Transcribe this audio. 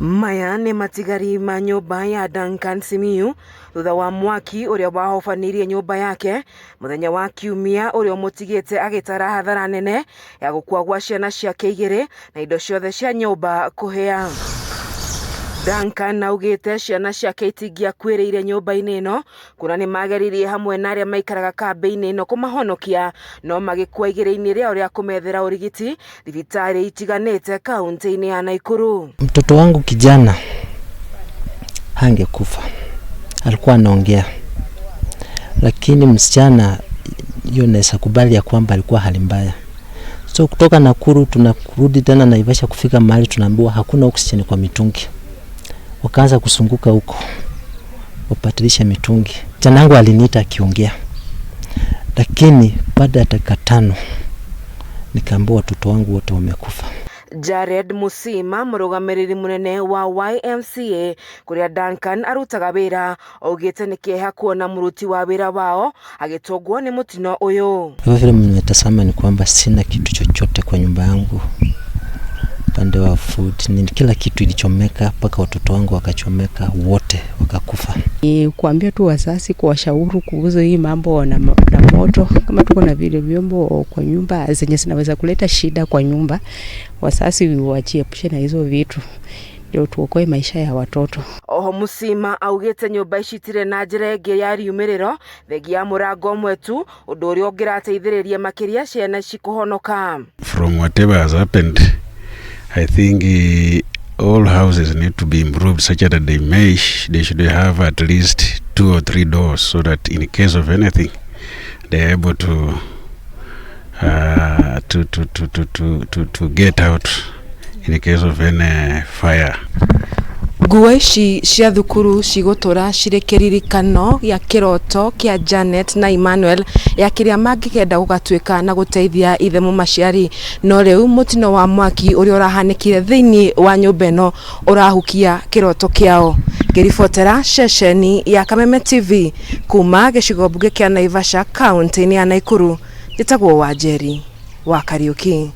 Maya nĩ matigari ma nyũmba ya Duncan Simiyu thutha wa mwaki ũrĩa wahobanĩirie nyũmba yake mũthenya wa Kiumia ũrĩa ũmũtigĩte agĩtara hathara nene ya gũkua gwa ciana ciake igĩrĩ na indo ciothe cia nyũmba kũhĩa. Duncan augĩte ciana ciake itingĩakuĩrĩire nyũmba-inĩ ĩno kuona nĩ mageririe hamwe na arĩa maikaraga kambĩ-inĩ ĩno kũmahonokia no magĩkua igeria-inĩ rĩao rĩa kũmethera ũrigiti thibitarĩ itiganĩte kaunti-inĩ ya Nakuru. Mtoto wangu kijana hangekufa, alikuwa anaongea, lakini msichana hiyo naweza kubali ya kwamba alikuwa hali mbaya. So kutoka Nakuru tunarudi tena Naivasha, kufika mahali tunaambiwa hakuna oxygen kwa mitungi, wakaanza kusunguka huko wapatilisha mitungi. Kijana wangu aliniita akiongea, lakini baada ya dakika 5 nikaambiwa watoto wangu wote wamekufa. Jared Musima mũrũgamĩrĩri mũnene wa YMCA kũrĩa Duncan arutaga wĩra augĩte nĩ kĩeha kuona mũruti wa wĩra wao agĩtũngwo nĩ mũtino ũyũ. Hivyo vile mmetazama ni kwamba sina kitu chochote kwa nyumba yangu, upande wa food nini, kila kitu ilichomeka, mpaka watoto wangu wakachomeka wote wakakufa. Ni kuambia tu wazazi, kuwashauri kuhusu hii mambo na moto. Kama tuko na vile vyombo kwa nyumba zenye zinaweza kuleta shida kwa nyumba, wazazi wajiepushe na hizo vitu ndio tuokoe maisha ya watoto. Oho Musima augĩte nyũmba ici itirĩ na njĩra ĩngĩ ya riumĩrĩro thengia ya mũrango ũmwe tu, ũndũ ũrĩa ũngĩrateithĩrĩria makĩria ciana ici kũhonoka. From whatever has happened, I think all houses need to be improved such that they should have at least 2 or 3 doors so that in case of anything they are able to get out in case of any fire. Nguo ici cia thukuru cigũtũra cirĩ kĩririkano gĩa kĩroto kĩa Janet na Emmanuel ya kĩrĩa mangĩkenda gũgatuĩka na gũteithia ithe mũmaciari, no rĩu mũtino wa mwaki ũrĩa ũrahanĩkire thĩinĩ wa nyũmba ĩno ũrahukia kĩroto kĩao. Ngĩribotera ceceni ya Kameme TV kuma gĩcigo mbunge kĩa Naivasha kaunti-inĩ ya Nakuru, njĩtagwo Wanjeri wa Kariuki.